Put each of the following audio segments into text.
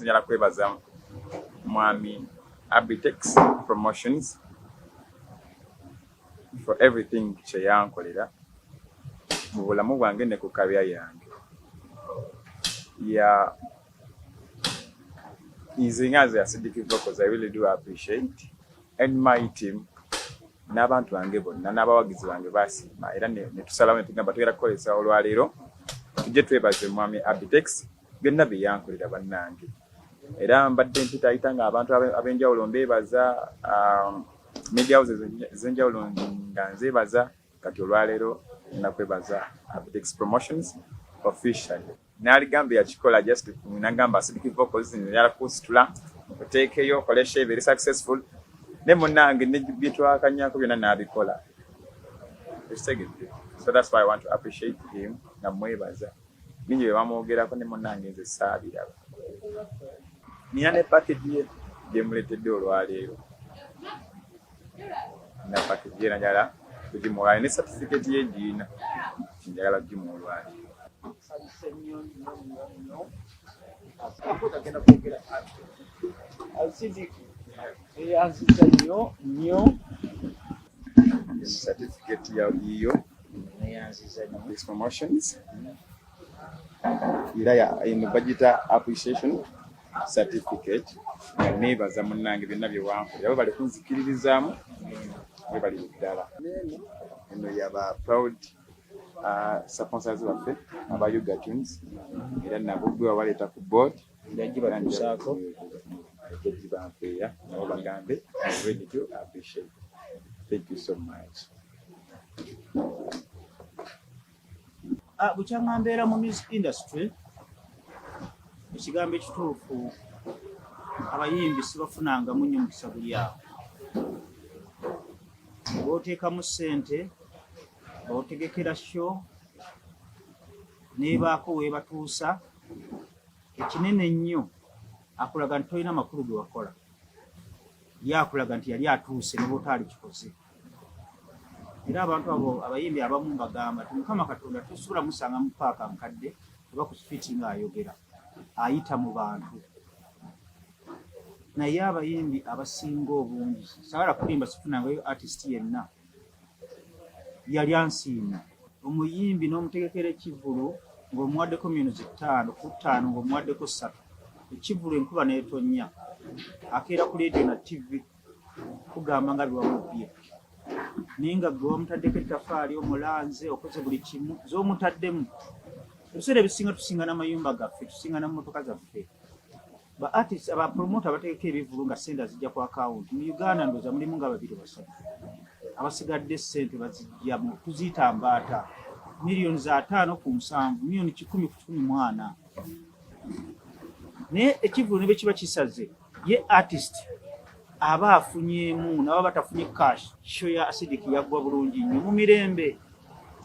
Njagala kwebaza mwami Abitex Promotions for everything kye yankolera mu bulamu bwange ne ku career yange. Ya nze nga nze Acidic Vocals, I really do appreciate, and my team n'abantu bange bonna n'abawagizi bange basiima, era ne tusalawo ne tugamba tugenda kukozesa olwaleero tujje twebaze mwami Abitex byonna bye yankolera. Bannange, era mbadde mpitaayita nga abantu ab'enjawulo mbeebaza, media houses ez'enjawulo nga nzeebaza. Kati olwaleero nakwebaza Abitex Promotions officially. N'aligamba yakikola just nagamba, "Acidic Vocals, njagala kusitula nkuteekeyo okole show very successful." Ne munnange ne byetwakanyako byonna n'abikola, ekitegedde? So that's why I want to appreciate him nga mwebaza. Bingi bye bamwogerako, ne munnange nze saabiraba. Nina ne package ye gyemuleetedde olwaleero, na package ye njagala kugimuwa ne certificate ye giina, njagala kugimuwa olwaleero. Nsanyuse nnyo nnyo nnyo nnyo. Agenda kwogera Acidic, eyanziza nnyo nnyo. Certificate ya yiyo. Neyanziza nnyo. These promotions era eno bagita appreciation certificate, nga neebaza munnange byonna bye wankolera. Bo bali kunzikiririzaamu, webalire ddala. Eno yaba proud sponsors baffe aba Yuga Tunes, era nabo gwe wabaleeta ku board. Ndagibatuusaako. Gibampeera nabo bagambe, "I'm ready to appreciate." Thank you so much. Ah, bukyanga mbeera mu music industry, ekigambo ekituufu, abayimbi sibafunangamu nnyo mukisa guli awo. Bw'oteekamu ssente, bw'otegekera show neebaako weebatuusa ekinene ennyo, akulaga nti tolina makulu ge wakola. Ye akulaga nti yali atuuse ne bw'otaali kikoze. Era abantu abo abayimbi abamu mbagamba nti Mukama Katonda tosobola musanga mu paaka nkadde oba ku street ng'ayogera, ayita mu bantu. Naye abayimbi abasinga obungi, saagala kulimba, sifunangayo artist yenna yali ansiima. Omuyimbi n'omutegekera ekivvulu ng'omuwaddeko miliyoni 5 ku 5, ng'omuwaddeko 3, ekivvulu enkuba n'etonnya, akeera ku leediyo na TV kugamba nga byewamubbye, naye nga gwe wamutaddeko ettafaali, omulanze, okoze buli kimu z'omutaddemu. Ebiseera ebisinga tusinga n'amayumba gaffe, tusinga n'emmotoka zaffe. Ba artist, aba promoter abategeka ebivvulu nga ssente azijja ku akawunti mu Uganda, ndowooza mulimu nga babiri basatu. Abasigadde ssente bazijjamu, tuziyita mbaata, miliyoni za 50 ku 70, miliyoni 100 ku 140. Naye ekivvulu ne bwe kiba kisaze, ye artist aba afunyeemu, naba batafunye cash. Show ya Acidic yaggwa bulungi nnyo mu mirembe,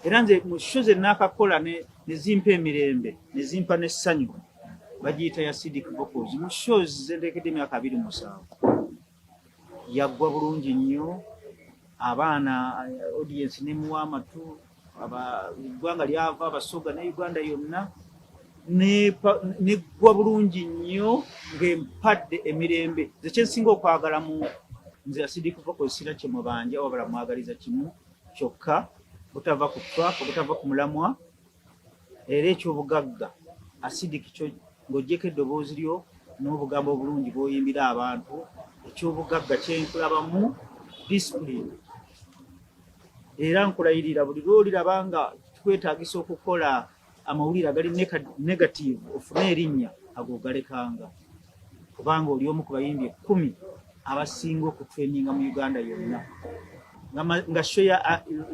era nze mu show ze naakakola ne zimpa emirembe, ne zimpa n'essanyu, bagiyita ya Acidic Vocals. Mu shows zenteekedde emyaka 27, yaggwa bulungi nnyo. Abaana, audience nemuwa amatu, eggwanga lyava Abasoga ne Uganda yonna, neggwa bulungi nnyo ng'empadde emirembe. Nze kyensinga okwagala mu nze Acidic Vocals, sira kyemubanja wabula mwagaliza kimu kyokka, butava ku track, butava ku mulamwa. Era ekyobugagga Acidic kyo, ng'oggyeko eddoboozi lyo n'obugambo obulungi bw'oyimbira abantu, ekyobugagga kyenkulabamu discipline. Era nkulayirira, buli lwoliraba nga kikwetaagisa okukola amawulire agali negative ofune erinnya, ago ogalekanga, kubanga oli omu ku bayimbi 10 abasinga okutrendinga mu Uganda yonna. Nga show ya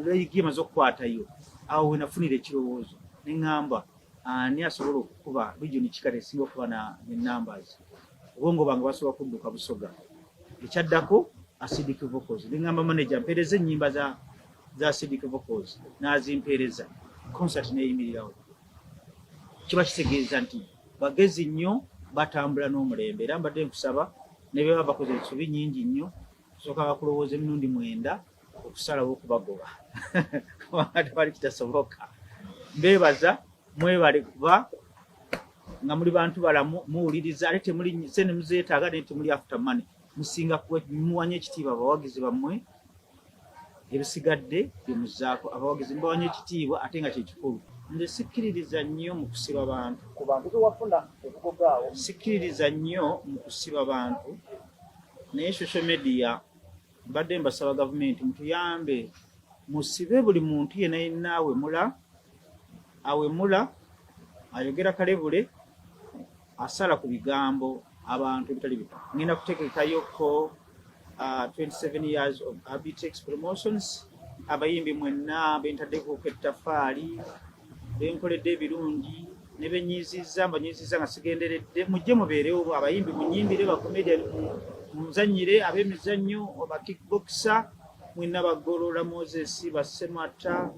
Ray emaze okukwatayo, awo wenafunira ekirowoozo neŋŋamba, ani asobola okukuba region kikati esinga okuba ne numbers? Obwongo bwange basobola kudduka Busoga. Ekyaddako Acidic Vocals. Neŋŋamba manager, mpeereza ennyimba za Acidic Vocals, n'azimpeereza, concert neeyimirirawo. Kiba kitegeeza nti bagezi nnyo, batambula n'omulembe. Era mbadde nkusaba, ne bwe baba bakoze ensobi nnyingi nnyo, tusooka kulowooza emirundi 9 okusalawo okubagoba, kubanga tewali kitasoboka. Mbeebaza, mwebale kuba Nga muli bantu balamu, muwuliriza, ate temuli sente muzeetaaga, naye temuli after money. Musinga muwanye ekitiibwa abawagizi bammwe, ebisigadde byemuzaako. Abawagizi mubawanye ekitiibwa, ate nga kyekikulu. Nze sikkiririza nnyo mu kusiba bantu. Ku bantu bewafuna ebugogaawo. Sikkiririza nnyo mu kusiba bantu, naye social media mbadde mbasaba gavumenti mutuyambe, musibe buli muntu yenna yenna awemula, awemula, ayogera kalebule, asala ku bigambo abantu ebitali bito. Ngenda kutegekayoko 27 years of Abitex Promotions. Abayimbi mwenna bentaddeko ettaffaali, benkoledde ebirungi ne benyiizizza, mbanyiizizza nga sigenderedde, mujje mubeerewo. Abayimbi munyimbire, bacomedian munzanyire, ab'emizannyo, ba kickboxer mwenna, bagolola Moses, basemata.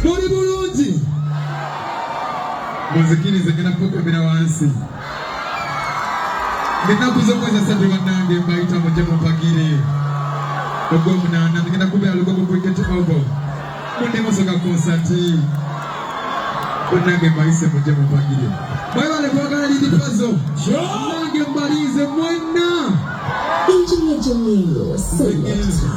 Muli bulungi, muzikirize, ngenda kufukamira wansi. Ennaku z'omwezi 3, bannange, mbayita mujje mumpagire. Ogwomunaana ngenda kubeera Lugogo Cricket Oval, mundimusoka konsati. Bannange, mbayise mujje mumpagire. Mwebale kwagala Lil Pazo. Nange mbalize mwenna. Engineer Jamil, select.